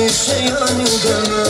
Hemişe yanımda.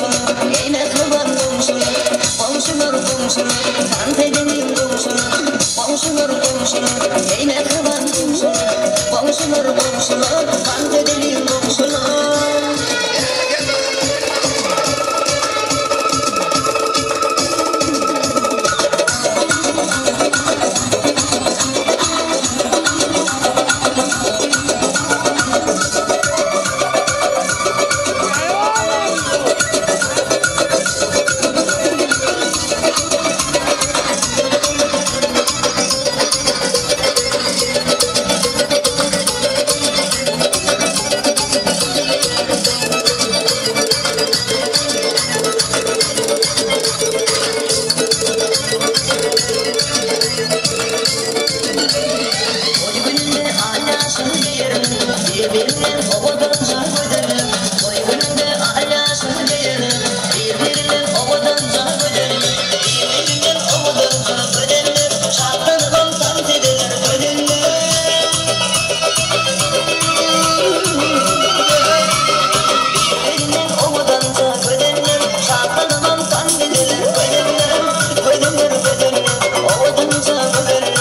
goňşular, Eý mähriban goňşular, Goňşular, goňşular, Tans edeliň goňşular, Goňşular, goňşular, Eý mähriban goňşular, Goňşular, goňşular, Tans edeliň goňşular. Toý gününde aýaşyň geýerin, Bir-birinden owadanja gözeller. Toý gününde aýaşyň geýerin, Bir-birinden owadanja gözeller. Bir-birinden owadanja gözeller, Şatlanybam tans ederler gözeller. Bir-birinden owadanja gözeller, Şatlanybam tans ederler gözeller. Gözeller, gözeller, owadanja gözeller.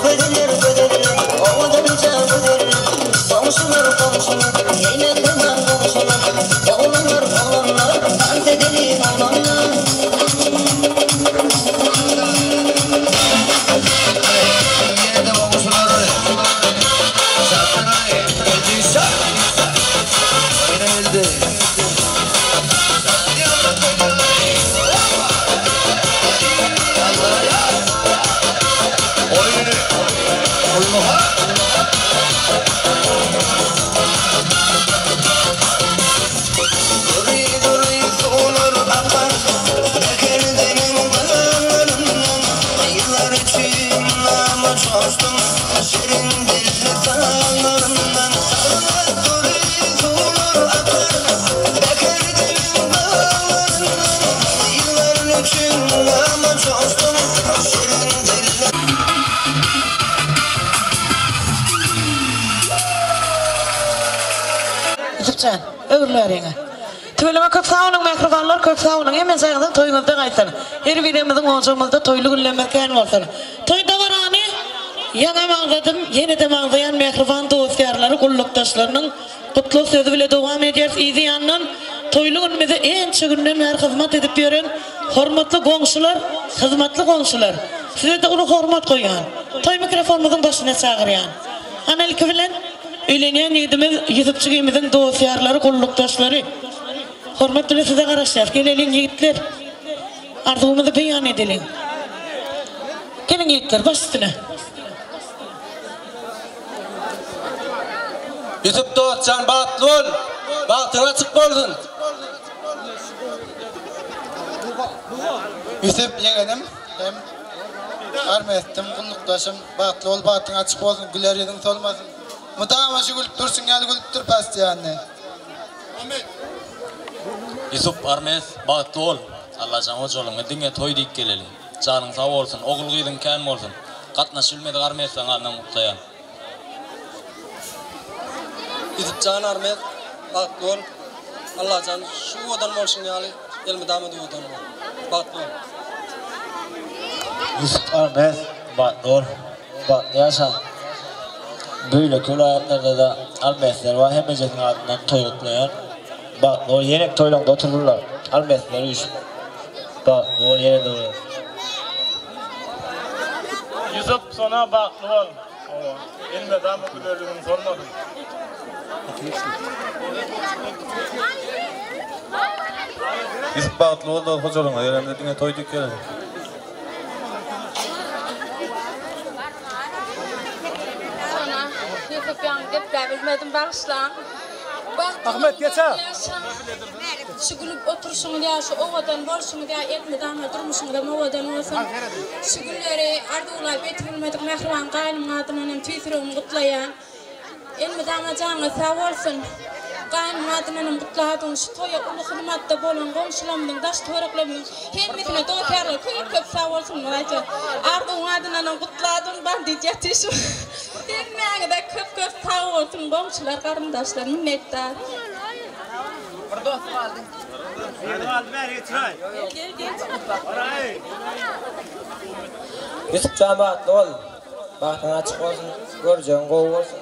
Gözeller, gözeller, owadanja gözeller. Goňşular, goňşular, eý mähriban goňşular. Oglanlar, oglanlar, tans edeliň oglanlar. Dury-dury suwlar akar Mäherdeniň daglaryndan Gyzlar üçin nama çozdum Şirin dilli sazlaryndan Dury suwlar akar Mäherdeniň daglaryndan Gyzlar üçin nama çozdum Şirin dilli Ýusupjan, öwrüläriňe. Tüweleme köp sag boluň mähribanlar köp sag boluň hemmejaňyzyň toýuňyzda gaýtsyn. Her birimiziň ojagymyzda toýly günlerimiz kän bolsun. Toý dabarany ýaňam agzadym, ýene-de agzaýan mähriban dost-ýarlary, gullukdaşlarynyň gutlag sözi bile dowam edýäris. Yzy ýandan toýly günümize ençe günden bäri hyzmat edip ýören hormatly goňşular, hyzmatly goňşular, size-de uly hormat goýýan. Toý mikrofonymyzyň başyna çagyrýan. Ana ilki bilen öýlenýän ýigidimiz Ýusup jigimiziň dost-ýarlary, gullukdaşlary hormat bilen size garaşýas. Geleliň ýigitler. Arzuwymyzy beýan edeliň. Geliň ýigitler, baş üstüne. Ýusup dost jan bagtly bol! Bagtyň açyk bolsun! Ýusup ýegenim hem armestim, gullukdaşym, bagtly bol, bagtyň açyk bolsun, güler ýüzüň solmasyn. Mydama şu gülüp durşuň ýaly gülüp dur pastyýanny. Ýusup Armes bagtly bol! Allajan hojalygyňa diňe toý diýip geleli. Janyň sag bolsun, ogul gyzyň kän bolsun. Gatnaşyp bilmedik Armeslaň adyndan gutlaýan. Ýusupjan Armes bagtly bol. Allajan şu owadan bolşuň ýaly elmydama-da owadan bol. Bagtly bol. Ýusup Armes bagtly bol. Bagtly ýaşa. Beýleki welaýatlarda-da Armesler bar hemmejesiniň adyndan toý gutlaýan. Bagtly bol ýenek toýlaňda otururlar. Armesler üýşüp. Bagtly bol ýene-de bir gezek. Ýusup Sona bagtly bol. Elmydama gülerligiň solmasyn. Ýusup bagtly bol dost hojalygyňa gelemde diňe toý diýip geleli. Sona Ýusup ýaňy gepläp bilmedim bagyşlaň. Ahmet geç-ä. Şu gülüp oturşyňyz ýa şu owadan bolşuňyz ýa elmydama durmuşyňyzam owadan bolsun. Şu günleri arzuwlap ýetip bilmedik mähriban gaýnymyň adyndan hem tüýs ýüregim gutlaýan. Elmydama janyňyz sag bolsun. Gaýnymyň adyndan hem gutladyň. Şu toýa uly hyzmatda bolan goňşularymyzyň, daş-töwereklerimiziň hemmesine dost-ýarlara köp köp sag bolsunlar aýtýan. Arzuwyň adyndan hem gutladyň bandit ýatyşy. Hemmäňize köp köp sag bolsun goňşular, garyndaşlar minnetdar. Ýusup jan bagtly bol. Bagtyň açyk bolsun, görjegiň gowy bolsun.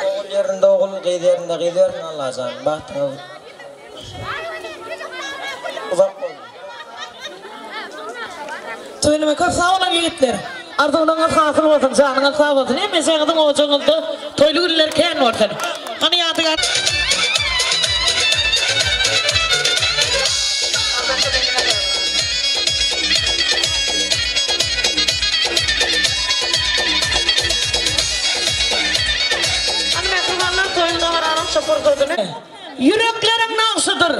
Ogul ýerinde ogul, gyz ýerinde gyz bersin Allajan. Bagtyňyz uzak bolsun. Tüweleme köp sag boluň ýigitler. Arzuwlaryňyz hasyl bolsun, janyňyz sag bolsun. Hemmeşäňiziň ojagyňyzda toýly günler kän bolsun. Hany ýadygär. Hany mähribanlar toýuň dabaranyň şu pursadyny. Ýürekleriň nagşydyr,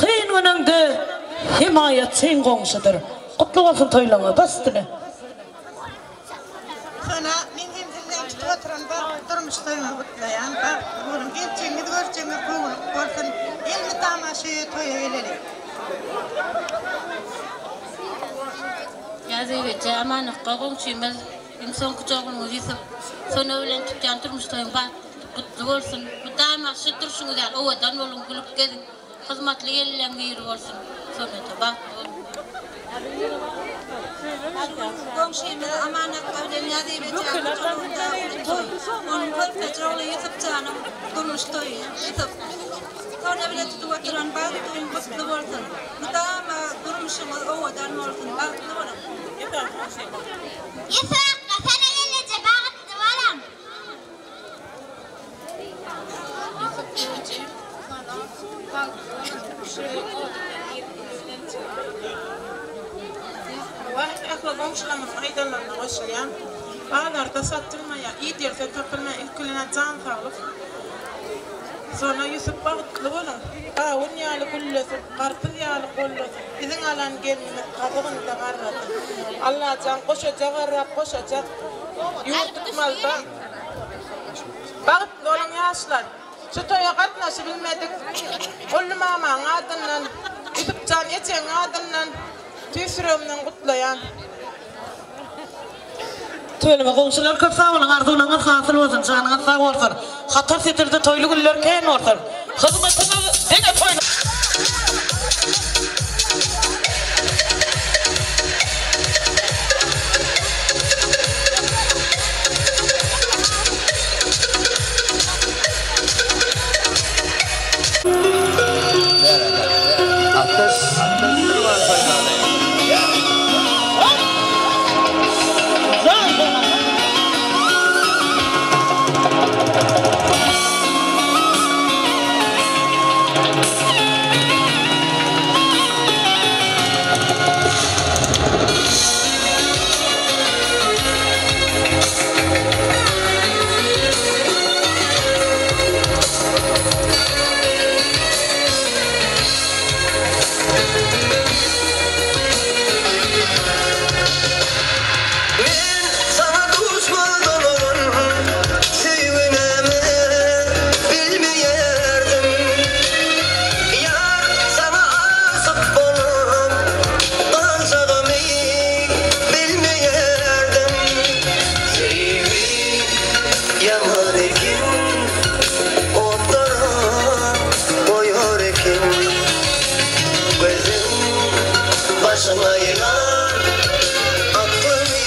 kyn günüňde hemaýatçyň goňşudyr. Gutly bolsun toýlaňyz, bas üstüne. Sona men hem sizden tutup oturan bagtly durmuş toýuňyzy gutlaýan. Bagtly boluň, geljegiňiz görjegiňiz gowulyk bolsun. Elmydama şu öýe toýa geleliň. Ýazybeje Amanokga goňşymyz iň soňkuja ogluňyz Ýusup Sona bilen tutýan durmuş toýuň bagtly gutly bolsun. Mydama şu durşuňyz ýaly owadan boluň, gülüp geziň. Hyzmatly gelinleň biri bolsun Sonete bagtly boluň. Şu gün goňşymyz Aman akga bilen Ýazyp ejäniň hojalygynda uly toý. Onuň körpeje ogly Ýusup janyň durmuş toýy. Ýusup, Sona bilen tutup oturan bagt toýuň gutly bolsun. Mydama durmuşyňyz owadan bolsun, bagtly boluň. Ýusup akga, Sona gelneje bagtly boluň. Wah, ähli goňşularymyzyň aýdanlaryna goşulýan. Bazarda satylmaýar, iýdirse tapylmaýar, ilki bilen-ä jan saglyk. Sona Ýusup bagtly boluň. Gawun ýaly güllesin, garpyz ýaly gollasyn. Biziň alan gelnimiz gazygynda garrasyn. Allajan goşaja garrap goşaja ýurt tutmalyda. Bagtly boluň ýaşlar. Şu toýa gatnaşybilmedik Gully mamaň adyndan, Ýusupjan ejeň adyndan tüýs ýüregimden gutlaýan. Tüweleme goňşular köp sag boluň arzuwlaryňyz hasyl bolsun janyňyz sag bolsun hatar setirde toýly günler kän bolsun hyzmatyňyz diňe toýly. Men saňa duşmazdan ozal söýgi näme bilmeýärdim. Ýar saňa aşyk bolup galjagymy bilmeýärdim. Söýgi ýaman eken, otlara goýar eken. Gözüm başyň aýlar, aklymy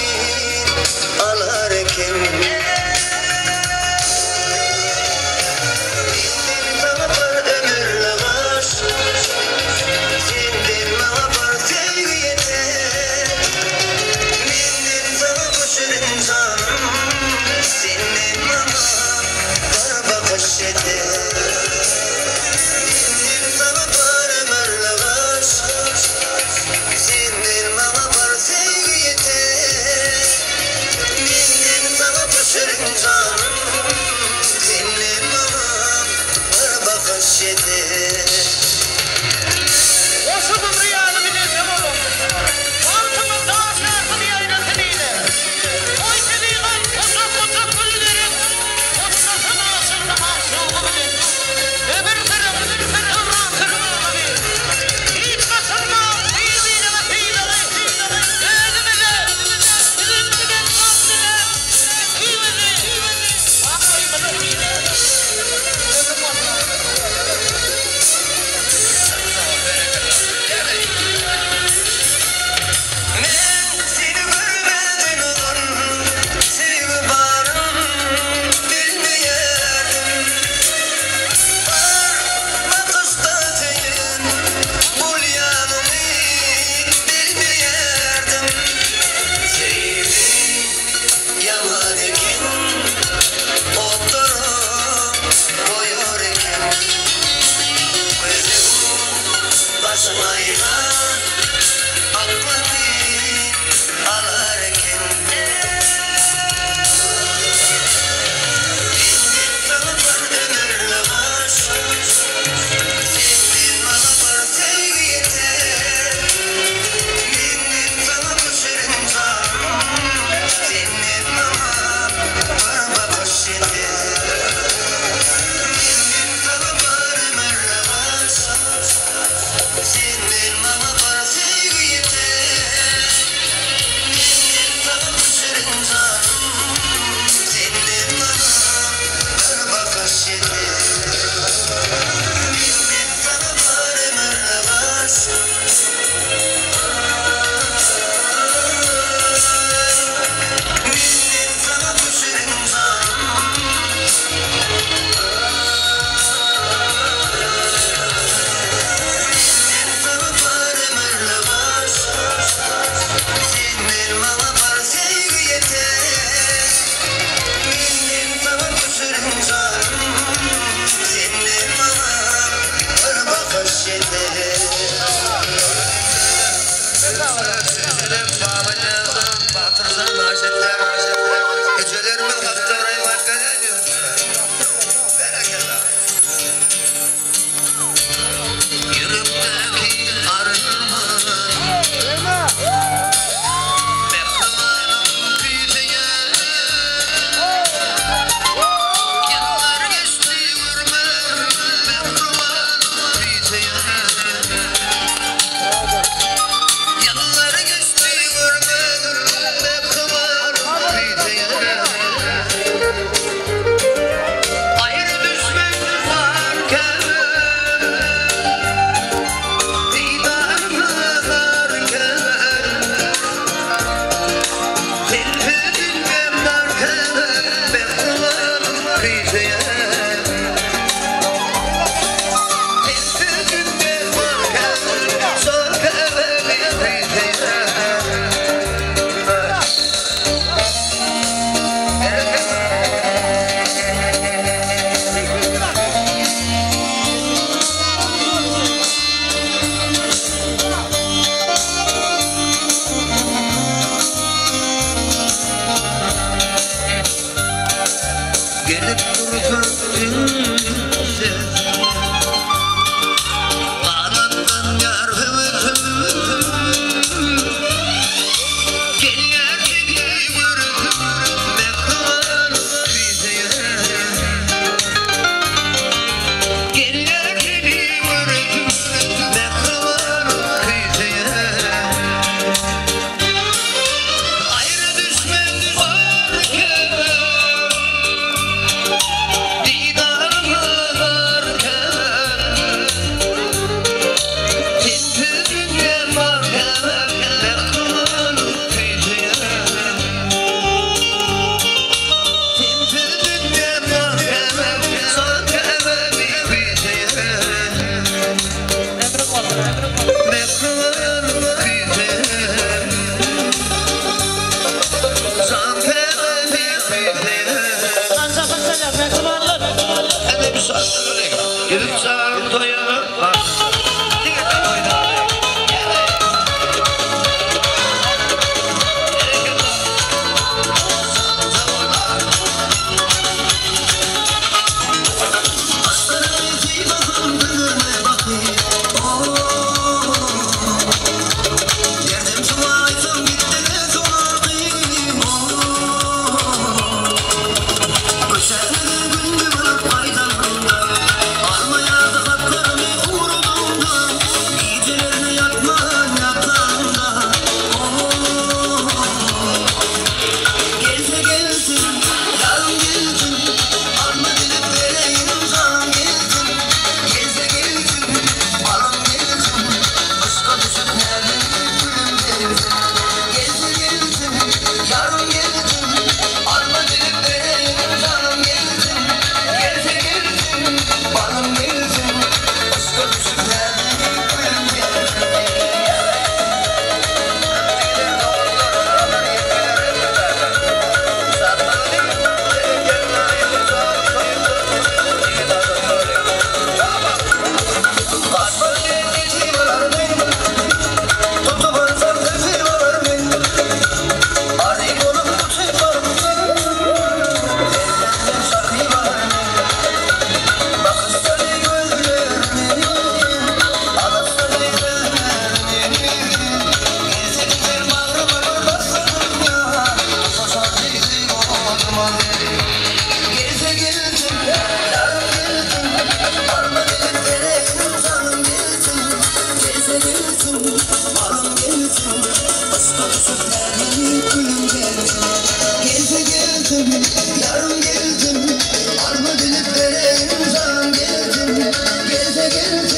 alar eken. Senden saňa bir ömürli gaş, Senden maňa bir söýgi ýeter. Menden saňa bu şirin janym, Senden maňa bir bakyş ýeter. Menden saňa bir ömürli gaş, Senden maňa bir söýgi ýeter. Menden saňa bu şirin janym, Senden maňa bir bakyş ýeter. Goşa gumry ýaly bileje boluň. Bagtyňyz daş ýarsyn ýaýrasyn ile. Toý tebigat gujak-gujak gül berip, Hoşlasyn aşyk magşugy bilen. Ömür sürüň, döwran sürüň agabeg. Hiç gaçyrmaň bir-birege sylagy. Özümize, biziň bilen bagt diläp, ikimizi bagtymyzy diläp. Ömrüň bolsun. Yarım geldim, arma dilip vereyim canım geldim. Gelse gelsin.